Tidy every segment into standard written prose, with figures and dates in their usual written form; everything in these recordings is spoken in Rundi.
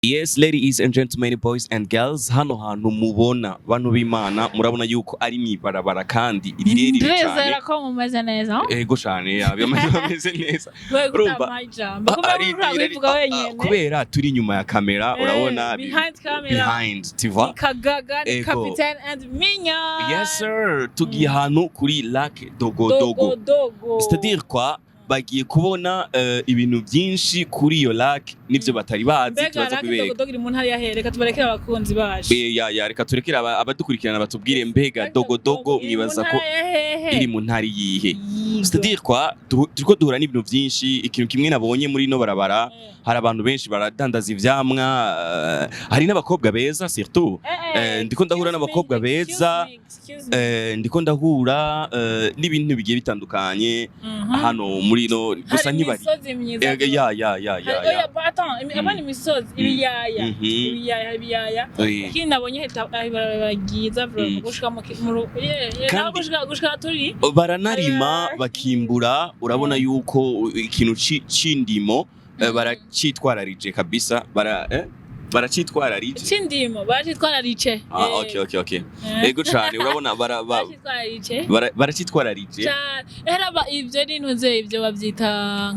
Yes, ladies and gentlemen, boys and girls, hano hantu mubona, bantu b'Imana, murabona yuko ari mwibarabara kandi rirerire Ndizera cyane. ko mumeze neza. Ego cyane, bameze neza. We Urumva? gutama ijambo kumbe urabivuga wenyene. Kubera turi inyuma ya kamera, urabona. Behind camera. Behind, tu vois. Kagaga ni Ego. Capitaine and Mignon. Yes sir, tugiye ahantu kuri Lac Dogodogo. Dogo dogo. C'est-à-dire quoi, bagiye kubona ibintu byinshi kuri iyo lac nivyo batari bazi. Mbega Turaza Lac kubereka. Dogo Dogo iri mu ntara ya here? Reka tubarekere abakunzi bacu. Ya, reka turekere abadukurikirana batubwire, mbega Lac Dogodogo iri mu mwibaza ko ntara ya hehe? iri mu ntara iyihe? Yigo. C'est-à-dire quoi, turiko duhura n'ibintu byinshi. Ikintu kimwe nabonye muri ino barabara, hari abantu benshi baradandaza ivyamwa, hari n'abakobwa beza surtout. Ndiko ndahura Excuse me, n'abakobwa excuse beza. me, excuse me. Ndiko ndahura n'ibintu bigiye bitandukanye hano muri ino gusa Hari ntibari imisozi myiza. Ya. Oya, but attends, apana imisozi, ibiyaya. Ibiyaya, ibiyaya. Ikindi nabonye heta ibarabara ryiza vraiment gushika mu yeah, naho gushika turi Baranarima, bakimbura. Urabona yuko ikintu c'indimo baracitwararije kabisa, baracitwararije. C'indimo baracitwararice. Ah, okay. Ego cane, urabona Baracitwararice. Baracitwararije. Cane. Eraba ivyo ni ntuze, ivyo bavyita,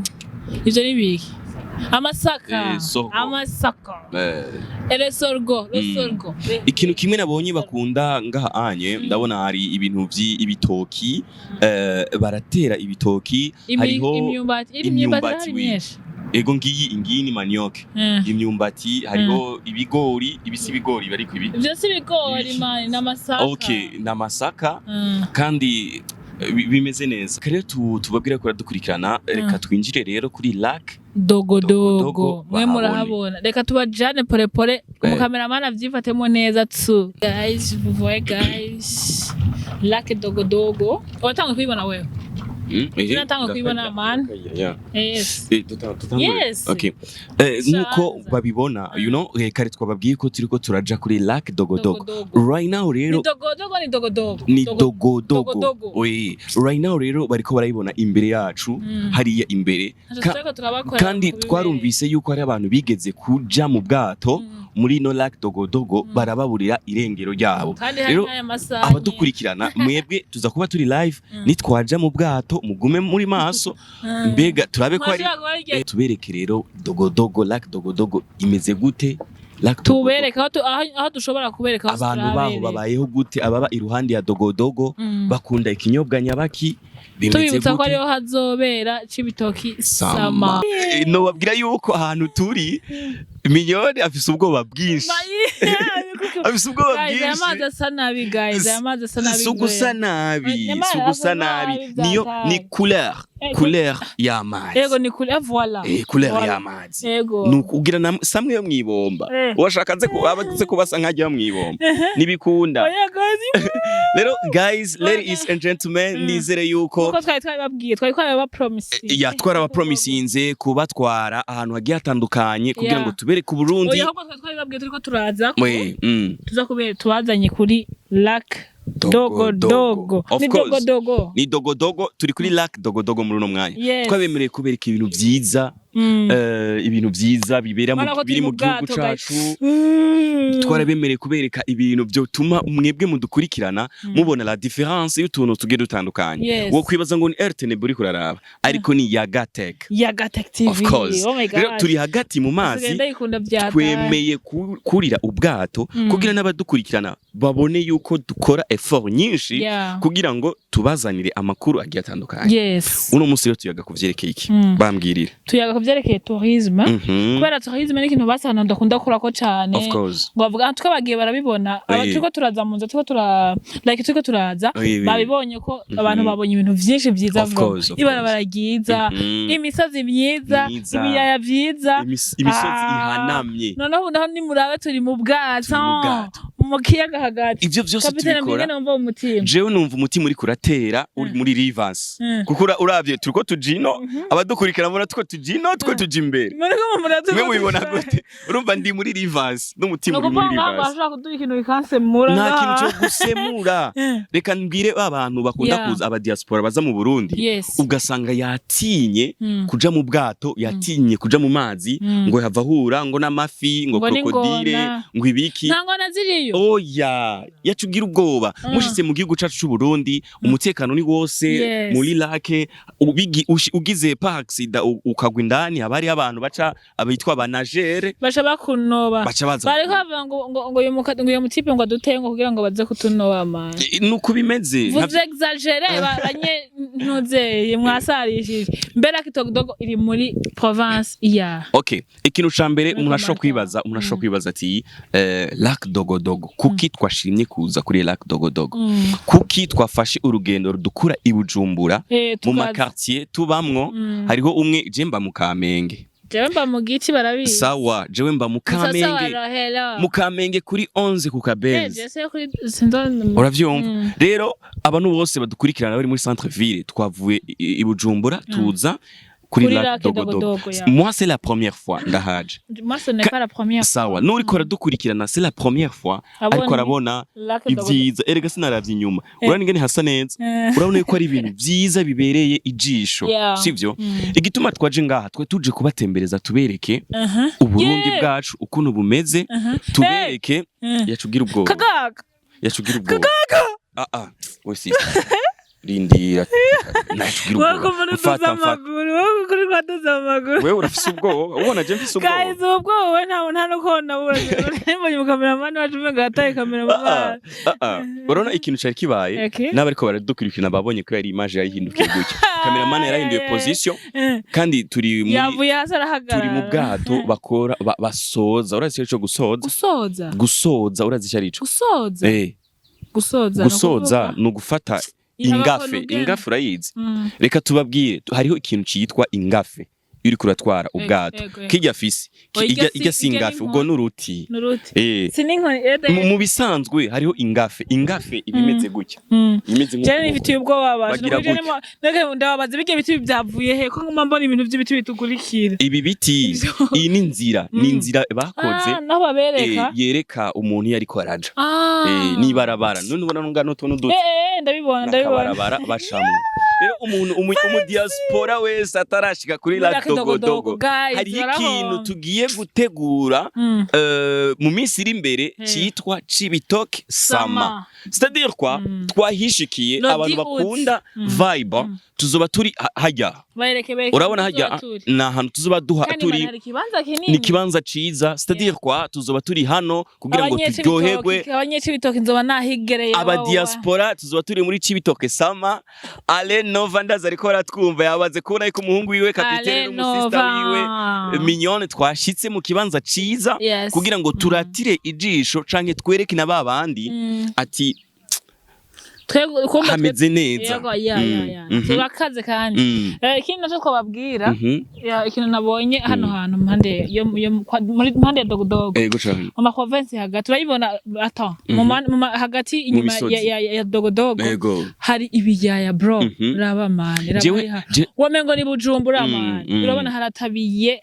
ivyo ni biki? Amasaka. Sorgo. Amasaka. Le sorgo, le sorgo. Ikintu kimwe nabonye bakunda ngaha anye, ndabona hari ibintu vy'ibitoki, baratera ibitoki. Hariho Imyumbati, imyumbati imyumbati, irahari oui. myinshi. Ego, ngiyi, ngiyi ni manioc. Imyumbati, hariho ibigori, ibisi, ibigori bariko ibi. Ivyo si ibigori. Ibiki? Mani, n'amasaka. Okay, ni amasaka. Kandi bimeze neza. Rero tubabwire ko dukurikirana, reka twinjire rero kuri Lac Dogodogo. Dogodogo, Mwe bahabone. Murahabona, reka tubajane polepole. Umukameramani avyifatemo neza tsu. Guys, vous voyez, guys, Lac Dogodogo watanguye kuyibona wewe? Tunatanga kuibona, man. Yes. Tutangure. Yes. Okay. Nkuko Shaza. babibona, kare twababwiye ko turiko turaja kuri Lac Dogodogo. Dogodogo. Right now Ni rero Dogodogo, ni Dogodogo. Ni Dogodogo. Dogodogo. Oui. Right now rero bariko barayibona imbere yacu, hariya imbere. Ntaco turiko turabakorera Kandi kubibera. twarumvise yuko hari abantu bigeze kuja mu bwato muri no Lac Dogodogo, barababurira irengero ryabo. Kandi hari Rero n'aya masaha abadukurikirana mwebwe, tuza kuba turi live. Nitwaja mu bwato, mugume muri maso. Mbega turabe ko ari Mwashobora kuba ari igihe tubereke rero Dogodogo, Lac Dogodogo imeze gute, Lac Dogodogo. Tubereke aho aho dushobora kubereka hose. Abantu baho Turabereka. babayeho gute? Ababa iruhande ya Dogodogo bakunda ikinyobwa nyabaki? Bimeze Tubibutsa ko gute? ariho hazobera Cibitoki Sama. Sama. Nobabwira yuko ahantu turi, Mignone afise ubwoba bwinshi, afise ubwoba Guys, aya mazi bwinshi. asa nabi, guys, aya mazi asa nabi. Si ugusa nabi, Nyamara si ugusa asa nabi, nabi. Niyo Vyataye. ni couleur, couleur y'amazi. Yego, ni kure, voilà. Couleur Voilà. y'amazi. Yego. Nukugira na samwe yo mwibomba. Washaka nze abaze kubasa nkajya mwibomba nibikunda. Oya guys. Rero guys, ladies and gentlemen, nizere yuko Kuko twari twabibabwiye, twari twabibapromise. Ya, twarabapromisinze kubatwara ahantu hagiye hatandukanye kugira ngo tubereke Uburundi. Oya, ahubwo twari twabibabwiye turiko turaza ko We, tuza kubera tubazanye kuri Lac Dogo Dogodogo. Of Ni course. Dogodogo. Ni Dogodogo, turi kuri Lac Dogodogo muri uno mwanya. Twabemereye kubereka ibintu vyiza, ibintu vyiza bibera Urabona ko biri turi mu mu gihugu bwato, guys. cacu. Twarabemereye kubereka ibintu byotuma mwebwe mudukurikirana mubona la différence y'utuntu tugiye dutandukanye. Wo kwibaza ngo ni RTNB uri kuraraba, ariko ni Yagatech. Yagatech TV. Of course. Oh my God. Rero turi hagati mu mazi. Nsigaye ndayikunda bya. Twemeye kurira ubwato kugira n'abadukurikirana babone yuko dukora effort nyinshi kugira ngo tubazanire amakuru agiye atandukanye. Uno munsi rero tuyaga kuvyerekeye iki? Bambwirire. Tuyaga ku vyerekeye tourisme. Kubera tourisme ni ikintu basana ndakunda kurako cane. Of course. Ngo bavuga tuko bagiye barabibona aba turiko turaza mu nzu, turiko tura like turiko turaza, Oui, oui. babibonye ko abantu babonye ibintu vyinshi vyiza Of vuba. course, of Ibarabara ryiza, imisozi myiza, Myiza. ibiyaya vyiza. Imisozi Ah. ihanamye. Noneho naho nimurabe, turi mu bwato. Turi mu bwato. Mu kiyaga hagati. Ivyo vyose Kapitene, tubikora. mbwira, numva mu mutima. Jewe numva umutima uriko uratera, uri muri reverse, kuko uravye turiko tujino, abadukurikira mbona tuko tujino, tuko tuja imbere. Muriko mumura. Mwe mubibona gute? Urumva ndi muri reverse n'umutima uri muri Nukuvuga ngo reverse. bashobora kuduha ikintu bikansemura. Nta kintu cyo gusemura. Reka mbwire ba bantu bakunda kuza, aba diaspora baza mu Burundi, ugasanga yatinye kuja mu bwato, yatinye kuja mu mazi, ngo yava ahura ngo n'amafi, ngo Ngo crocodile, n'ingona. ngo ibiki. Nta ngona ziriyo. Oya, yacugira ubwoba. Mushitse mu gihugu cacu c'u Burundi, umutekano ni wose. Muri lac ugize par accident ukagwa indani, haba hariho abantu baca abitwa abanagere. Baca bakunoba. Baca baza. Bariko bavuga ngo uyu mutipe ngo aduteye ngo kugira ngo baze kutunoba, man. Nuko bimeze. Vous exagérez, banye ntuzeye mwasarishije. Mbere Dogodogo iri muri province ya? Okay, ikintu ca mbere Muri umuntu ashobora commentaire. kwibaza, umuntu ashobora kwibaza ati Lac Dogodogo, kuki twashimye kuza kuri Lac Dogodogo? Kuki twafashe urugendo rudukura i Bujumbura mu tukaza. ma quartier tubamwo? Hariho umwe, je mba mu Kamenge. Jewe mba mu gici, barabizi. Sawa, jewe mba mu Musasa wa Kamenge. Rohero. Mu Kamenge kuri 11 ku Kabenzi. Je sais kuri sindo. Uravyumva rero, abantu bose badukurikirana bari muri centre ville, twavuye i Bujumbura tuza kuri Kuri Lac Lac Dogodogo. Dogodogo, ya. Moi, c'est la première fois ndahaje. Moi, ce n'est pas la première. Sawa, n'uriko aradukurikirana, c'est la première fois Abonye ariko arabona Lac Dogodogo. ibyiza. Erega sinaravye inyuma, urabona ingene hasa neza? Urabona yuko ari ibintu vyiza bibereye ijisho, sivyo? Igituma twaje ngaha, twe tuje kubatembereza, tubereke Uburundi bwacu ukuntu bumeze, tubereke. Yacugira ubwoba. Kagaga. Yacugira ubwoba. Ah ah, we sister, rindira, nacugira Wowe ubwoba. kumva uduza Mfata, mfata. amaguru, wowe kuri kwaduza amaguru. Wewe urafise ubwoba, ubona je mfise ubwoba? Guys, ubwoba we nta nuko nabura. Mbonye umukameramani wacu umenga yataye kamera mu Ah, mazi. ah, ah. Urabona ikintu cari kibaye? Okay. N'abariko baradukurikirana babonye ko yari image yahindukiye gutya, cameraman yarahinduye position, kandi turi muri Yavuye hasi arahagarara. Turi mu bwato bakora basoza. Urazi icyo gusoza? Gusoza. Gusoza, urazi icyo arico? Gusoza. Gusoza. Gusoza ni ugufata ingafe. Ubwenge. Ingafe urayizi? Reka tubabwire, hariho ikintu citwa ingafe iyo uriko uratwara ubwato. Ego. Kirya fisi Oya, irya si irya ingafe, ni ubwo n'uruti. Nuruti. Si n'inkoni ede. Mu bisanzwe hariho ingafe. Ingafe iba imeze gutya, imeze Jene nk'ukuboko. nifitiye ubwoba basha. Bagira gutya. Ndababaza, bijya biti byavuye he, ko nguma mbona ibintu by'ibiti bitukurikira? Ibi biti, iyi ni inzira, ni inzira bakoze. Ah, naho babereka. Yereka umuntu iyo ariko araja. N'ibarabara none ubona ngano tuntu duto. Ndabibona, ndabibona. N'akabarabara bacamwo. Rero umuntu umu diaspora wese atarashika kuri Muri Lac Lac Dogodogo, Dogodogo, guys, hariho barahomba. ikintu tugiye gutegura mu minsi iri imbere citwa Cibitoke Sama, Sama. c'est-à-dire quoi? Twahishikiye Le abantu 10 août. bakunda vibe, tuzoba turi hajya. Bareke, bareke. Urabona tuzoba hajya turi. ni ahantu tuzoba duha Kandi turi. hari ikibanza kinini. Ni ikibanza ciza, c'est-à-dire quoi? Tuzoba turi hano kugira ngo turyoherwe. Abanyecibitoke nzoba nahigereye. Aba diaspora tuzoba turi muri Cibitoke Sama. Ale Nova ndaza ariko aratwumva, yabaze kubona yuko umuhungu wiwe kapitene Ale n'umusista Nova. wiwe Mignone twashitse mu kibanza ciza kugira ngo turatire ijisho canke twereke na babandi ati Kumbe hameze neza. Yego, ya. Turakaze kandi. Ikindi naco twababwira, ya, ikintu nabonye hano hantu mpande yo muri mpande ya Dogodogo, Ego cane. mu ma province hagati urayibona ata mu hagati inyuma Misozi. ya Dogodogo hari ibiyaya, bro. Raba man, raba. Wamengo ni Bujumbura, man. Urabona haratabiye,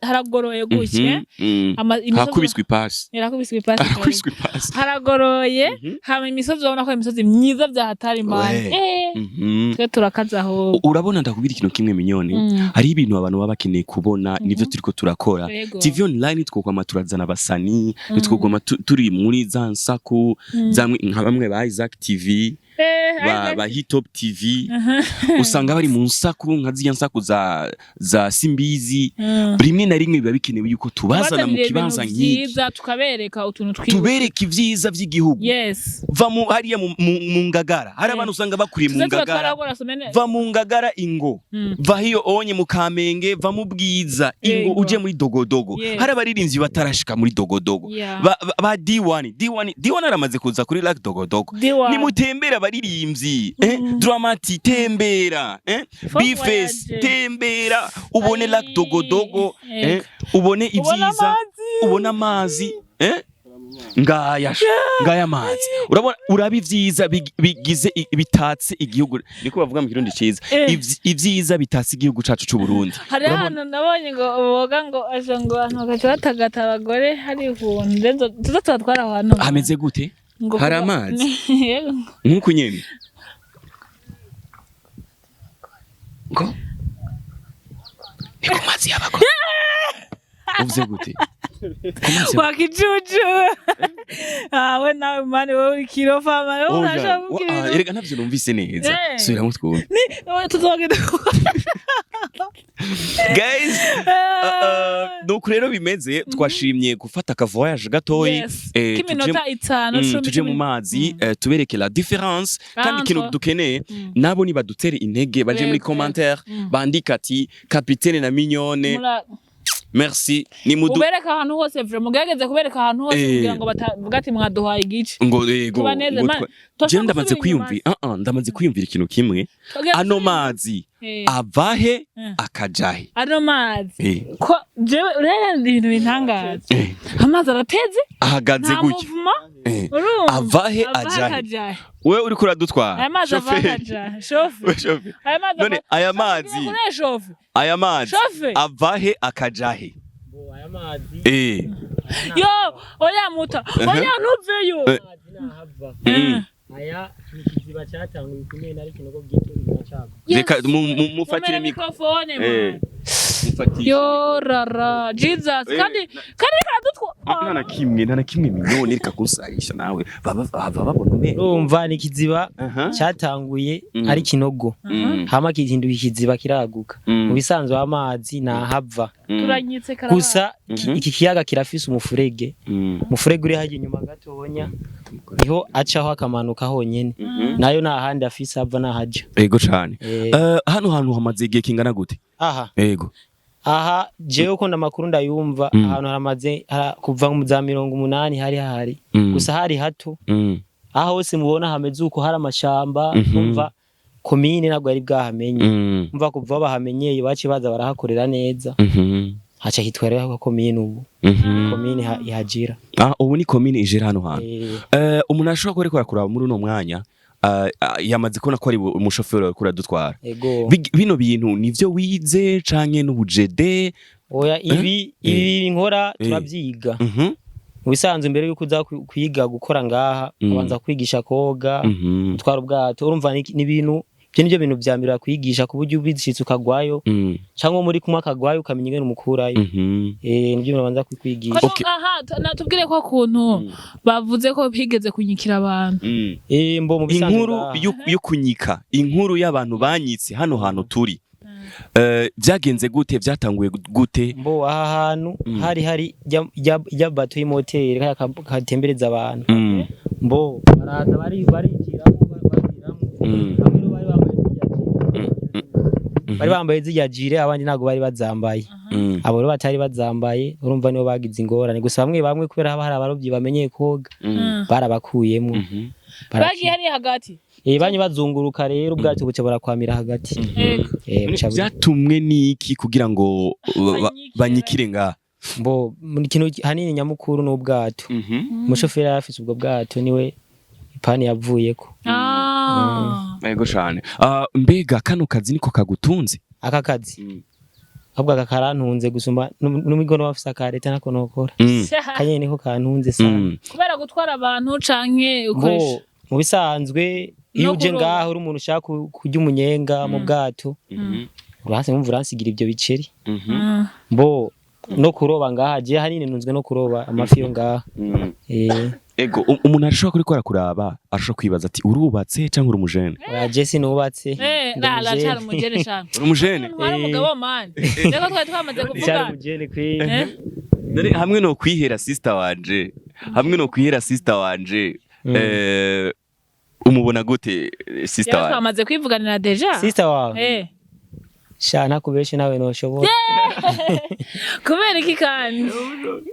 haragoroye gutya. Imisozi Hakubiswe ipasi. Irakubiswe ipasi. Harakubiswe ipasi. Haragoroye. Hama imisozi, urabona ko imisozi myiza vya hatari, man. Twe turakaza aho. Urabona, ndakubwira ikintu kimwe, Mignone. Hariho ibintu abantu baba bakeneye kubona, nivyo turiko turakora. TV online twokwama turazana abasani, ntitwokwama turi muri za nsaku zamwe nka bamwe ba Isaac TV, Isaac. ba Hitop TV, usanga bari mu nsaku nka ziriya nsaku za Simbizi. Rimwe na rimwe biba bikenewe yuko tubazana mu Tubazanire kibanza ibintu nk'iki, vyiza, tukabereka utuntu twiza. Tubereke ivyiza vy'igihugu. Va mu hariya mu Ngagara, hari abantu usanga bakuriye mu Tuze tuba Ngagara. twaragora somene. Va mu Ngagara ingo, va hiyo onye mu Kamenge, va mu Bwiza ingo, uje muri Dogodogo. Hari abaririmbyi batarashika muri Dogodogo. Ba D1, D1, D1 aramaze kuza kuri Lac Dogodogo. D1. Nimutembera abaririmbyi, Dramati tembera, Fort Bface Voyage. tembera ubone Ai, Lac Dogodogo, ego. ubone Ubone ibyiza, amazi. ubone amazi. Ngaya sha, ngaya amazi. Urabona, uraba ivyiza bigize bitatse igihugu, niko bavuga mu Kirundi ciza. Ivyiza bitatse igihugu cacu c'u Burundi. Hari ahantu nabonye ngo boga, ngo aje, ngo abantu bagaca batagata abagore. Hari ukuntu rero tuza tubatwara aho hantu. Hameze gute? Ngo Hari amazi? Yego. Nk'uku nyene ngo ni ku mazi y'abagore. Uvuze gute? Ku mazi? Wakijuju ah, we nawe man, wewe uri kirofa man, wewe Oya, urashaka kugira ah, erega ntavyo numvise neza. Subiramo twumve. Ni tuzogenda. Guys, nuko rero bimeze, twashimye gufata aka voyage gatoyi. K'iminota 5, 10. Tuje mu mazi, tubereke la différence. Kandi ikintu dukeneye, nabo nibadutere intege, baje muri commentaire, bandika ati: "Kapitene na Mignone, merci." Ni mudu Ubereka ahantu hose vraiment, mugerageze kubereka ahantu hose kugira ngo batavuga ati mwaduhaye igice. Ngo yego. Tubaneze, Ngo man. Je ndamaze Gusubira inyuma. kwiyumvira, ndamaze kwiyumvira ikintu kimwe. Ano mazi avahe, akajahe? Ano mazi, ko jewe rero ibintu bintangaza, amazi arateze. Ahagaze Nta gutya. mouvement. Urumva? Avahe, Avahe, ajahe? akajahe? Wewe uriko uradutwara. Aya mazi avahe, Shoferi. akajahe, shofe? We shoferi. Aya mazi None aya mazi, Kure shofe. aya mazi Shofe. avahe, akajahe? Bo, aya mazi Yo, oya muta, oya, ntuveyo. Amazi nahava. Aya ni ikiziba cyatanguye kumena, ariko ikinogo bwite kiguma. Reka mufatire Mumere micro. Microphone, man. Mufatishe. Yo rara, Jesus. Kandi karadutwa. Ah, nta na kimwe, nta na kimwe. Mignone, reka kunsarisha nawe. Baba baba babona umengo. Urumva, ni ikiziba cyatanguye ari ikinogo, hama kihinduka ikiziba, kiraguka. Mu bisanzwe amazi ntahava. Turanyitse karaba. Gusa iki kiyaga kirafise umufurege. Umufurege uri hajya inyuma gatonya, niho acaho akamanuka honyene. Nayo nta handi afise ava n'ahaja. Ego cane. Eh. Hano hantu hamaze igihe kingana gute? Aha? Ego. Aha jewe uko amakuru ndayumva, ahantu haramaze kuva mu za 80 hari hahari. Gusa hari hato. Aho hose mubona hameze uko hari amashamba. Umva, komine ntabwo yari bwahamenye. Umva, kuva bahamenyeye baciye baza barahakorera neza. Haca hitwa rero ko komine ubu. Komine ihajira. Ah, ubu ni komine ijera hano hantu. Eh. Umuntu ashobora kuba ariko arakuraba muri uno mwanya, yamaze kubona ko ari umushoferi ariko aradutwara. Ego. Bino bintu nivyo wize canke n'ubujede? Oya, ibi nkora turabyiga. Mu bisanzwe, mbere yuko uza kwiga gukora ngaha, ubanza kwigisha koga, gutwara ubwato. Urumva, ni ibintu ibyo nibyo bintu vya mbere bakwigisha, ku buryo ubishitse ukagwayo, cyangwa muri kumwe akagwayo, ukamenya ingene umukurayo. Eh, nibyo babanza kukwigisha. Aha, natubwire ko kuntu bavuze ko higeze kunyikira abantu. Eh, mbo mu bisanzwe Inkuru ngaha. yo kunyika, inkuru y'abantu banyitse hano hantu turi. Vyagenze gute? Vyatanguye gute? Mbo aha hantu hari rya bato y'imoteri kaya katembereza abantu. Mbo baraza bari barijiramo, bariramo. Bamwe rero bari bambaye zirya gilet. Bari bambaye zirya gilet, abandi ntabwo bari bazambaye. Abo rero batari bazambaye, urumva, nibo bagize ingorane. Gusa bamwe bamwe, kubera haba hari abarovyi bamenyeye koga, barabakuyemwo. Bagiye hariya hagati. Eh, banye bazunguruka rero, ubwato buca burakwamira hagati. Ego. Eh, buca Vyatumwe n'iki kugira ngo Banyikire. banyikire ngaha? Mbo muri kintu hanini nyamukuru n'ubwato. Umushoferi yari afise ubwo bwato, niwe ipani yavuyeko. Ah. Yego cane. Ah, mbega kano kazi niko kagutunze? Aka kazi, ahubwo aka karantunze gusumba n'umigono bafise aka leta nako nokora. Kanyene niko kantunze sana. Kubera gutwara abantu canke Mbo ukoresha mu bisanzwe iyo No uje kuroba. ngaho uri umuntu ushaka kurya umunyenga mu bwato, uransi wumva uransigira ibyo biceri. Mbo no kuroba ngaha, je hanini ntunzwe no kuroba amafi yo ngaha. Eh. Ego, umuntu arashobora kuriko arakuraba, arashobora kwibaza ati: "Urubatse cyangwa uri umujene?" Oya, je sinubatse. Eh, Ndi la la umujene. cyari umujene cyane. Uri umujene? Ntwara umugabo man. Reko twari twamaze Cyari kuvuga. umujene kwi. Eh? None hamwe no kwihera sister wanje, hamwe no kwihera sister wanje, umubona gute, sister Yari wanje? twamaze kwivuganira déjà. Sister wawe? Eh. Sha, ntakubeshe, nawe noshobora. Kubera iki kandi?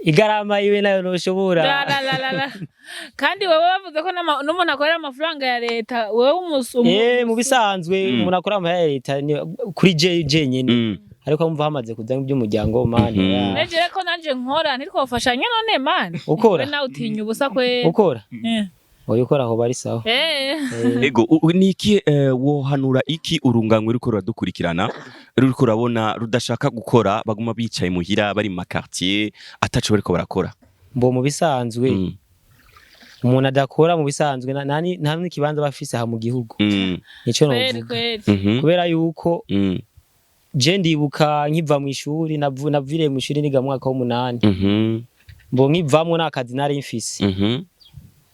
Igarama yiwe nayo noshobora. La la la la la. Kandi wowe bavuze ko n'umuntu akorera amafaranga ya leta, wowe Eh, mu bisanzwe umuntu akora amahera ya leta kuri je jenyene. Ariko mva hamaze kuza iby'umuryango, man. Neje ko nanje nkora, ntitwofashanya none, man? Ukora? We nawe utinya ubusa kwe. Ukora? Oya, ukora aho bari sawa. Ego, ni iki wohanura iki urunganwe ruriko ruradukurikirana, ruriko rurabona rudashaka gukora, baguma bicaye muhira, bari mu maquartier, ataco bariko barakora? Mbo mu bisanzwe, umuntu adakora mu bisanzwe nta n'ikibanza aba afise aha mu gihugu. Nico novuga. Kubera yuko je ndibuka nkiva mu ishuri, naviriye mu ishuri niga mu mwaka w'umunani. Mbo nkivamwo nta kazi nari mfise.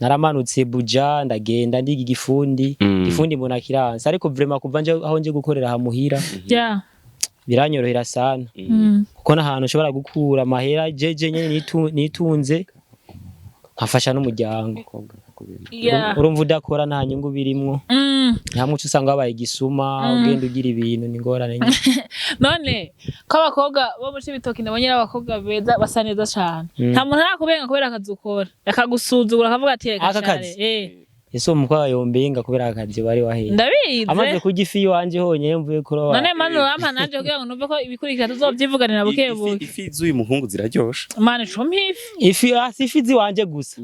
Naramanutse Buja, ndagenda ndiga igifundi. Igifundi mbona kiranse, ariko vraiment kuva nje aho nje gukorera aha muhira, biranyorohera sana, kuko n'ahantu ushobora gukura amahera jeje nyene nitunze, nkafasha n'umuryango. Urumva udakora nta nyungu birimwo. Hamwe uca usanga wabaye igisuma, ugenda ugira ibintu, ni ingorane nyinshi. None ko abakobwa bo mu Cibitoki nabonye ari abakobwa beza, basa neza cane, nta muntu arakubenga kubera akazi ukora, akagusuzugura, akavuga ati reka Aka share? kazi? Ese uwo mukobwa yombenga kubera akazi wari waheye? Ndabizi. Amaze kurya ifi iwanje honyine mvuye kuroba. None mani urampa nanje kugira ngo numve ko ibikurikira tuzovyivuganira buke buke. Ifi z'uyu muhungu ziraryoshe. Mani, cumpa ifi. Ifi, ah, si ifi ziwanje gusa.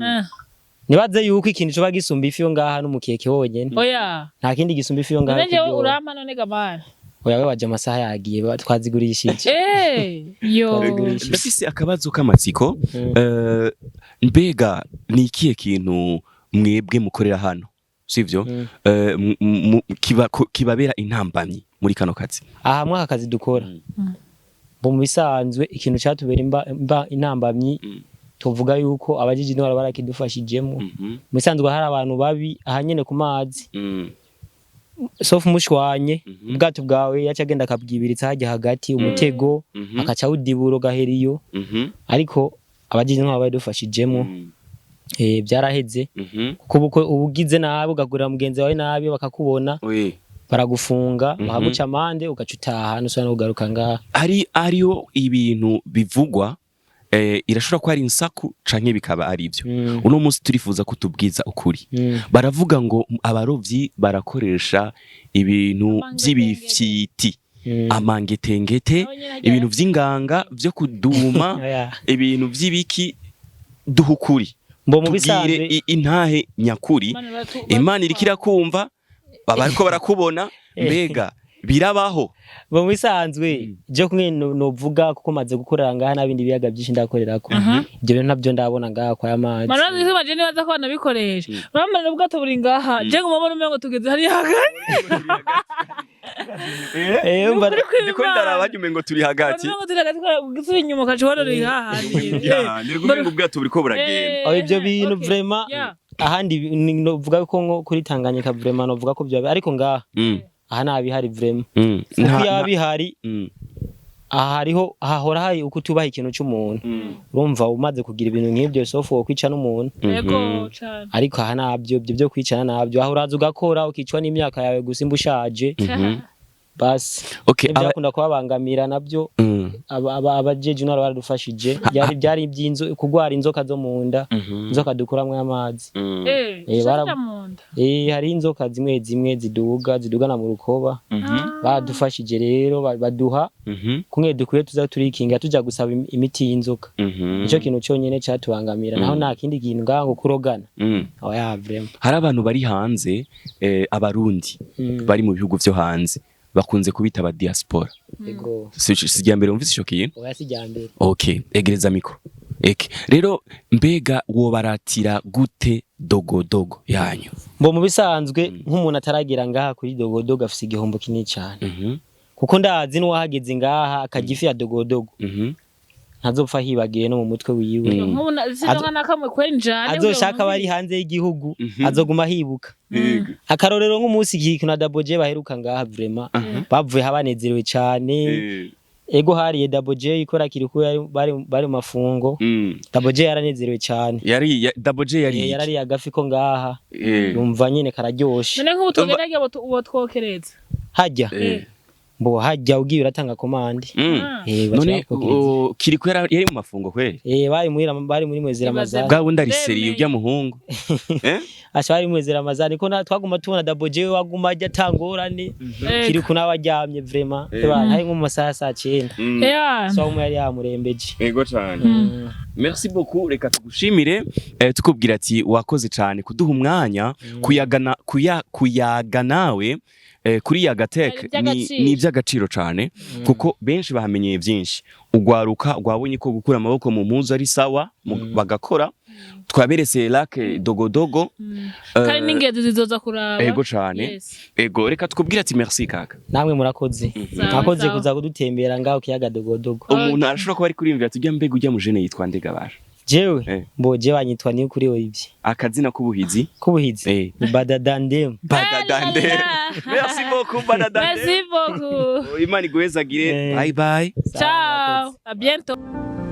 Nibaze yuko ikintu coba gisumba ifi yo ngaha n'umukeke wonyene. Oya. Nta kindi gisumba ifi yo ngaha None jewe kuryoha. urampa none ga mani? Oya, we waje amasaha yagiye, twazigurishije. Yo. Twazigurishije. Ndafise akabazo k'amatsiko. Mbega ni ikihe kintu mwebwe mukorera hano, sivyo, kibabera intambamyi muri kano kazi? Aha mwaka kazi dukora, bo mu bisanzwe ikintu catubera intambamyi, tuvuga yuko abajiji intwaro barakidufashijemo. Mu bisanzwe hari abantu babi aha nyene ku mazi, sauf mushwanye, ubwato bwawe yaca agenda akabwibiritsa hajya hagati umutego, akaca awudibura ugahera iyo. Ariko abajiji intwaro baradufashijemo, byaraheze, kuko ubugize nabi ugagurira mugenzi wawe nabi bakakubona, baragufunga, bakaguca amande, ugaca utaha, nusubira no kugaruka ngaha. Hari hariho ibintu bivugwa, irashobora kuba ari insaku canke bikaba ari ibyo. Uno munsi turifuza kutubwiza ukuri. Baravuga ngo abarovyi barakoresha ibintu vy'ibifyiti, amangetengete, Nawe nyene ibintu vy'inganga vyo kuduma, Oya. ibintu vy'ibiki. Duha ukuri. Mbo mu Tubwire bisanzwe intahe nyakuri. Mani Imana iriko irakumva, bariko barakubona. Mbega birabaho? Mbo mu bisanzwe je kumwe novuga, kuko maze gukorera ngaha n'abindi biyaga byinshi ndakorerako, ibyo bintu ntabyo ndabona ngaha kwa y'amazi. Mani, urazi igituma je nibaza ko banabikoresha? Urabona ubwato buri ngaha, je nguma mbona umengo tugeze hariya hagati. Umva. Ukuri kw'Imana. Ndiko ndaraba umengo turi hagati. Umengo turi hagati, ugusubira inyuma ukaca ubona uri hahandi. Ya, niri kumengo ubwato buriko buragenda. Aho ibyo bintu vraiment, ahandi novuga ko nko kuri Tanganyika vraiment novuga ko byo, ariko ngaha, aha nta bihari vraiment, kuko iyo bihari, aha hariho hahora hari uko utubaha ikintu c'umuntu. Urumva umaze kugira ibintu nk'ibyo, sauf wo kwica n'umuntu. Yego cane. Ariko aha ntabyo, ibyo byo kwicana ntabyo. Aho uraza ugakora ukicwa n'imyaka yawe gusa, imba ushaje, basi. Ntibyakunda kubabangamira nabyo. Abajeje intwaro baradufashije. Byari iby'inzo kugwara inzoka zo mu nda, inzoka dukuramwo amazi. Shira mu nda. Hari inzoka zimwe zimwe ziduga zidugana mu rukoba. Baradufashije rero, baduha kumwe dukwiye tuza turikinga, tuja gusaba imiti y'inzoka. Nico kintu cyonyene catubangamira, naho nta kindi kintu ngaho ngo kurogana. Oya, vraiment. Hari abantu bari hanze, abarundi bari mu bihugu vyo hanze, bakunze kubita aba diaspora. Ego. Si irya mbere wumvise ico kintu? Oya, si irya mbere. Okay, egereza micro. Eke rero, mbega wobaratira gute dogodogo yanyu? Mbo mu bisanzwe, nk'umuntu ataragera ngaha kuri dogodogo afise igihombo kinini cyane, kuko ndazi n'uwahageze ngaha akarya ifi ya dogodogo, ntazopfa hibagiye no mu mutwe wiwe. Nk'ubu sinonka na kamwe kweri njane. Azoshaka abari hanze y'igihugu, azoguma hibuka. Akarorero, nk'umunsi Kiriku na Double J baheruka ngaha, vraiment bavuye habanezerewe cyane. Ego, hariye Double J ikora, Kiriku bari mu mafungo. Double J yaranezerewe cyane. Yari Double J yari iki? Yarariye agafi ko ngaha, yumva nyene kararyoshe. None nk'ubu tugenda uwo twokereza? Hajya. Mbo hajya ugiye uratanga commande. Baca None bakubwiriza. Kirikou yari mu mafungo kweli? Bari muri mwezi Ibaze Ramazani. Bwa bundi ari Ndemeye. sérieux ujya muhungu, eh? Asha, bari mwezi Ramazani ko twaguma tubona Double J waguma ajya atangorane. Kirikou nawe aryamye vraiment. Hari nko mu masaha ya saa 9. So umwe yari yamurembeje. Ego cyane. Merci beaucoup, reka tugushimire, tukubwira ati wakoze cyane kuduha umwanya kuyagana kuyaga nawe kuri Yagatech. Ari Ni iby'agaciro. ni iby'agaciro cyane kuko benshi bahamenyeye byinshi. Ugwaruka rwabonye ko gukura amaboko mu mpuzu ari sawa, bagakora. Twaberese lac Dogodogo. Kandi n'ingenzi zizoza kuraba. Ego cyane. Ego, reka tukubwire ati merci kaka. Namwe murakoze. Sawa, Mwakoze sawa. kuza kudutembera ngaho kiyaga Dogodogo. Umuntu arashobora kuba ari kuriyumvira ati ujya mbega ujya mujene yitwa ndegabasha? Jewe Eh. mbo je banyitwa ni kuri Olivier. Akazina k'ubuhizi? Kubuhizi ni Badadandem. Badadande. Merci beaucoup, Badadande. Merci beaucoup. Imana iguhezagire. Eh. Bye bye. Ciao, à bientôt.